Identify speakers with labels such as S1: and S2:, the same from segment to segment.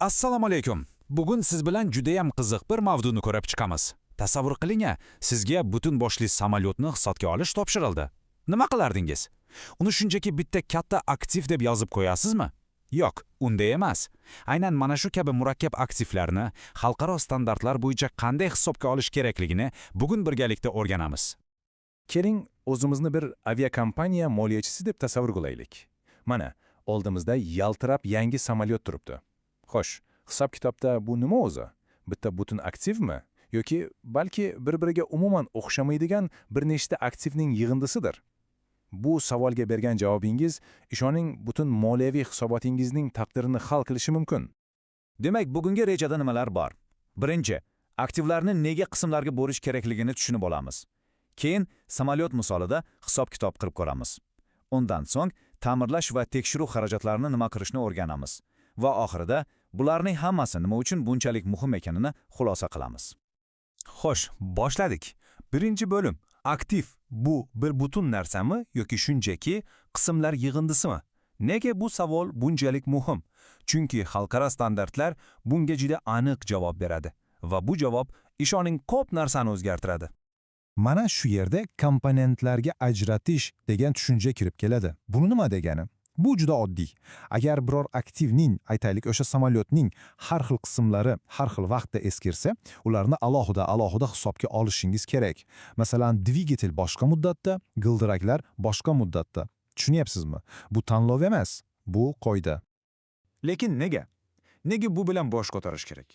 S1: Assalomu alaykum. Bugun siz bilan judayam qiziq bir mavzuni ko'rib chiqamiz. Tasavvur qiling, sizga butun boshli samolyotni hisobga olish topshirildi. Nima qilardingiz? Uni shunchaki bitta katta aktiv deb yozib qo'yasizmi? Yo'q, unday emas. Aynan mana shu kabi murakkab aktivlarni xalqaro standartlar bo'yicha qanday hisobga olish kerakligini bugun birgalikda o'rganamiz.
S2: Keling, o'zimizni bir aviakompaniya moliyachisi deb tasavvur qilaylik. Mana, oldimizda yaltirab yangi samolyot turibdi. Xo'sh, hisob-kitobda bu nima o'zi? Bitta butun aktivmi yoki balki bir-biriga umuman o'xshamaydigan bir nechta aktivning yig'indisidir? Bu savolga bergan javobingiz, ishoning, butun moliyaviy hisobotingizning taqdirini hal qilishi mumkin.
S1: Demak, bugungi rejada nimalar bor? Birinchi, aktivlarni nega qismlarga bo'lish kerakligini tushunib olamiz. Keyin samolyot misolida hisob-kitob qilib ko'ramiz. Undan so'ng ta'mirlash va tekshiruv xarajatlarini nima qilishni o'rganamiz. Va oxirida bularning hammasi nima uchun bunchalik muhim ekanini xulosa qilamiz.
S2: Xo'sh, boshladik. Birinchi bo'lim. Aktiv bu bir butun narsami yoki shunchaki qismlar yig'indisimi? Nega bu savol bunchalik muhim? Chunki xalqaro standartlar bunga juda aniq javob beradi va bu javob, ishoning, ko'p narsani o'zgartiradi.
S3: Mana shu yerda komponentlarga ajratish degan tushuncha kirib keladi. Buni nima degani? Bu juda oddiy. Agar biror aktivning, aytaylik, o'sha samolyotning har xil qismlari har xil vaqtda eskirsa, ularni alohida-alohida hisobga olishingiz kerak. Masalan, dvigatel boshqa muddatda, g'ildiraklar boshqa muddatda. Tushunyapsizmi? Bu tanlov emas, bu qoida.
S2: Lekin nega? Nega bu bilan bosh qotirish kerak?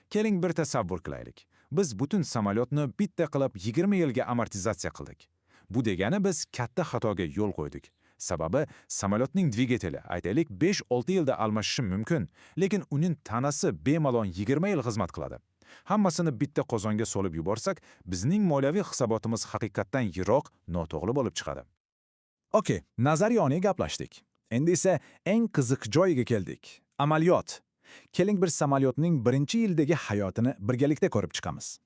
S2: Keling, bir tasavvur qilaylik. Biz butun samolyotni bitta qilib 20 yilga amortizatsiya qildik. Bu degani biz katta xatoga yo'l qo'ydik. Sababi samolyotning dvigateli, aytaylik, 5-6 yilda almashishi mumkin, lekin uning tanasi bemalol 20 yil xizmat qiladi. Hammasini bitta qozonga solib yuborsak, bizning moliyaviy hisobotimiz haqiqatdan yiroq, noto'g'ri bo'lib chiqadi.
S1: Okey, nazariyoniy gaplashdik. Endi esa eng qiziq joyiga keldik. Amaliyot. Keling, bir samolyotning birinchi yildagi hayotini birgalikda ko'rib chiqamiz.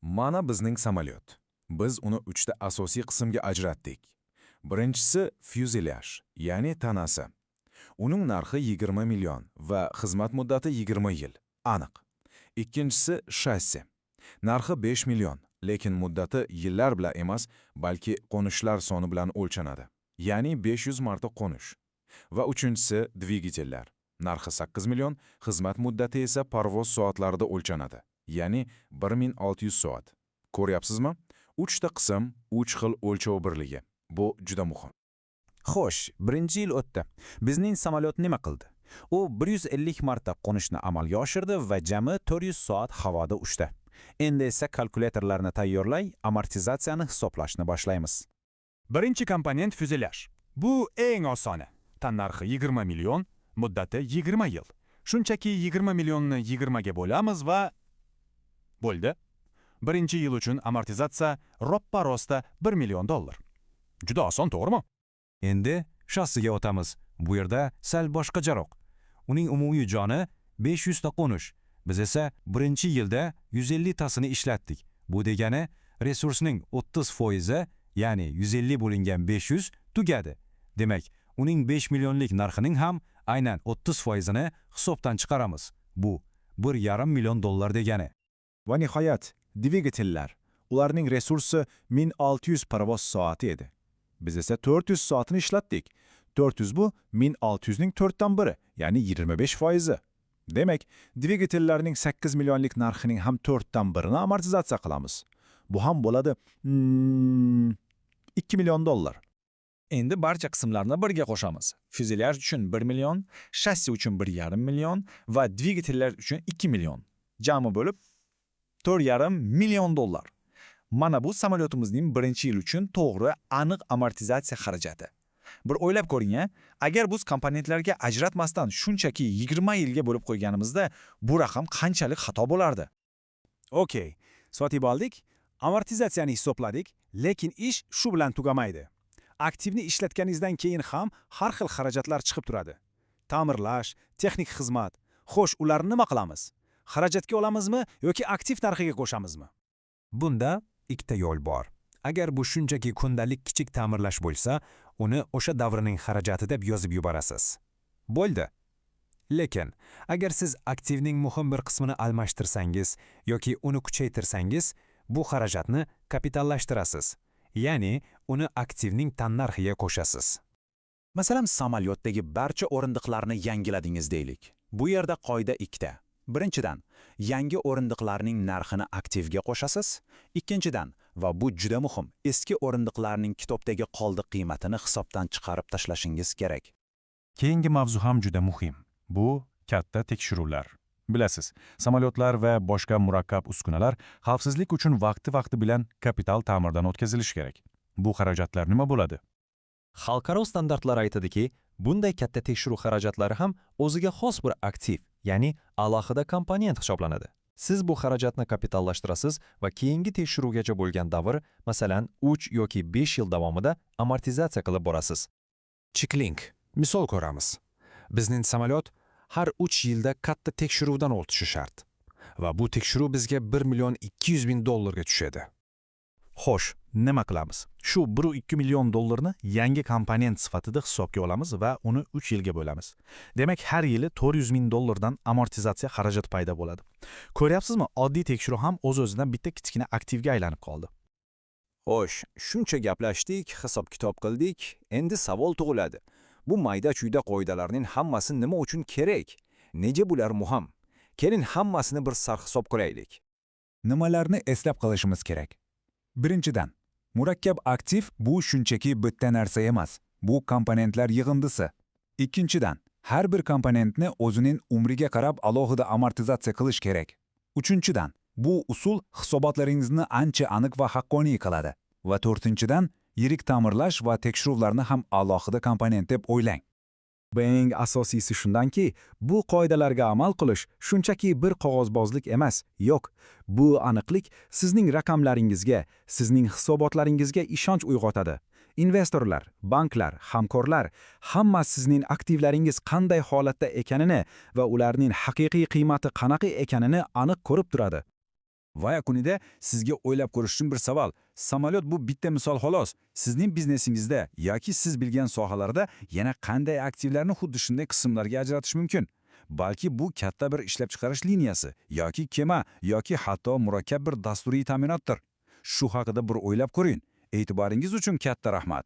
S2: Mana bizning samolyot. Biz uni uchta asosiy qismga ajratdik. Birinchisi fyuzelyaj, ya'ni tanasi. Uning narxi 20 million va xizmat muddati 20 yil. Aniq. Ikkinchisi shassi. Narxi 5 million, lekin muddati yillar bilan emas, balki qo'nishlar soni bilan o'lchanadi. Ya'ni 500 marta qo'nish. Va uchinchisi dvigatellar. Narxi 8 million, xizmat muddati esa parvoz soatlarida o'lchanadi. Ya'ni 1600 soat. Ko'ryapsizmi? Uchta qism, uch xil o'lchov birligi. Bu juda muhim.
S1: Xo'sh, birinchi yil o'tdi. Bizning samolyot nima qildi? U 150 marta qo'nishni amalga oshirdi va jami 400 soat havoda uchdi. Endi esa kalkulyatorlarni tayyorlay, amortizatsiyani hisoblashni boshlaymiz.
S4: Birinchi komponent fyuzelyaj. Bu eng osoni. Tannarxi 20 million, muddati 20 yil. Shunchaki 20 millionni 20 ga bo'lamiz va bo'ldi. Birinchi yil uchun amortizatsiya roppa rosta 1 million dollar. Juda oson, to'g'rimi?
S1: Endi shassiga o'tamiz. Bu yerda sal boshqacharoq. Uning umumiy joni 500 ta qo'nish. Biz esa birinchi yilda 150 tasini ishlatdik. Bu degani resursning 30%, ya'ni 150 bo'lingan 500 tugadi. Demak, uning 5 millionlik narxining ham aynan 30%ini hisobdan chiqaramiz. Bu 1,5 million dollar degani.
S2: Va nihoyat, dvigatellar. Ularning resursi 1600 parvoz soati edi. Biz esa 400 soatini ishlatdik. 400 bu 1600 ning 4dan biri, ya'ni 25 foizi. Demak, dvigatellarning 8 millionlik narxining ham 4dan birini amortizatsiya qilamiz. Bu ham bo'ladi 2 million dollar.
S5: Endi barcha qismlarni birga qo'shamiz. Fyuzelyaj uchun 1 million, shassi uchun 1,5 million va dvigatellar uchun 2 million. Jami bo'lib 4,5 million dollar. Mana bu samolyotimizning birinchi yil uchun to'g'ri, aniq amortizatsiya xarajati. Bir o'ylab ko'ring, a? Agar biz komponentlarga ajratmasdan shunchaki 20 yilga bo'lib qo'yganimizda, bu raqam qanchalik xato bo'lardi?
S1: Okey, sotib oldik, amortizatsiyani hisobladik, lekin ish shu bilan tugamaydi. Aktivni ishlatganingizdan keyin ham har xil xarajatlar chiqib turadi. Ta'mirlash, texnik xizmat. Xo'sh, ularni nima qilamiz? Xarajatga olamizmi yoki aktiv narxiga qo'shamizmi?
S6: Bunda ikkita yo'l bor. Agar bu shunchaki kundalik kichik ta'mirlash bo'lsa, uni o'sha davrining xarajati deb yozib yuborasiz. Bo'ldi.
S1: Lekin agar siz aktivning muhim bir qismini almashtirsangiz yoki uni kuchaytirsangiz, bu xarajatni kapitallashtirasiz. Ya'ni uni aktivning tannarxiga qo'shasiz.
S7: Masalan, samolyotdagi barcha o'rindiqlarni yangiladingiz deylik. Bu yerda qoida ikkita. Birinchidan, yangi o'rindiqlarning narxini aktivga qo'shasiz. Ikkinchidan, va bu juda muhim, eski o'rindiqlarning kitobdagi qoldiq qiymatini hisobdan chiqarib tashlashingiz kerak.
S8: Keyingi mavzu ham juda muhim. Bu katta tekshiruvlar. Bilasiz, samolyotlar va boshqa murakkab uskunalar xavfsizlik uchun vaqti-vaqti bilan kapital ta'mirdan o'tkazilishi kerak. Bu xarajatlar nima bo'ladi?
S9: Xalqaro standartlar aytadiki, bunday katta tekshiruv xarajatlari ham o'ziga xos bir aktiv, ya'ni alohida komponent hisoblanadi. Siz bu xarajatni kapitallashtirasiz va keyingi tekshiruvgacha bo'lgan davr, masalan, 3 yoki 5 yil davomida amortizatsiya qilib borasiz.
S6: Keling, misol ko'ramiz. Bizning samolyot har 3 yilda katta tekshiruvdan o'tishi shart. Va bu tekshiruv bizga 1 million 200 ming dollarga tushadi.
S10: Xo'sh, nima qilamiz? Shu 1,2 million dollarni yangi komponent sifatida hisobga olamiz va uni 3 yilga bo'lamiz. Demak, har yili 400 ming dollardan amortizatsiya xarajati paydo bo'ladi. Ko'ryapsizmi, oddiy tekshiruv ham o'z-o'zidan bitta kichkina aktivga aylanib qoldi.
S11: Xo'sh, shuncha gaplashdik, hisob-kitob qildik, endi savol tug'iladi. Bu mayda-chuyda qoidalarning hammasi nima uchun kerak? Nega bular muhim? Keling, hammasini bir sarhisob qilaylik.
S2: Nimalarni eslab qolishimiz kerak? Birinchidan, murakkab aktiv bu shunchaki bitta narsa emas, bu komponentlar yig'indisi. Ikkinchidan, har bir komponentni o'zining umriga qarab alohida amortizatsiya qilish kerak. Uchinchidan, bu usul hisobotlaringizni ancha aniq va haqqoniy qiladi. Va to'rtinchidan, yirik ta'mirlash va tekshiruvlarni ham alohida komponent deb o'ylang.
S12: Eng asosiysi shundanki, bu qoidalarga amal qilish shunchaki bir qog'ozbozlik emas. Yo'q, bu aniqlik sizning raqamlaringizga, sizning hisobotlaringizga ishonch uyg'otadi. Investorlar, banklar, hamkorlar hamma sizning aktivlaringiz qanday holatda ekanini va ularning haqiqiy qiymati qanaqa ekanini aniq ko'rib turadi.
S13: Va yakunida sizga o'ylab ko'rish uchun bir savol. Samolyot bu bitta misol xolos. Sizning biznesingizda yoki siz bilgan sohalarda yana qanday aktivlarni xuddi shunday qismlarga ajratish mumkin? Balki bu katta bir ishlab chiqarish liniyasi yoki kema yoki hatto murakkab bir dasturiy ta'minotdir. Shu haqida bir o'ylab ko'ring. E'tiboringiz uchun katta rahmat.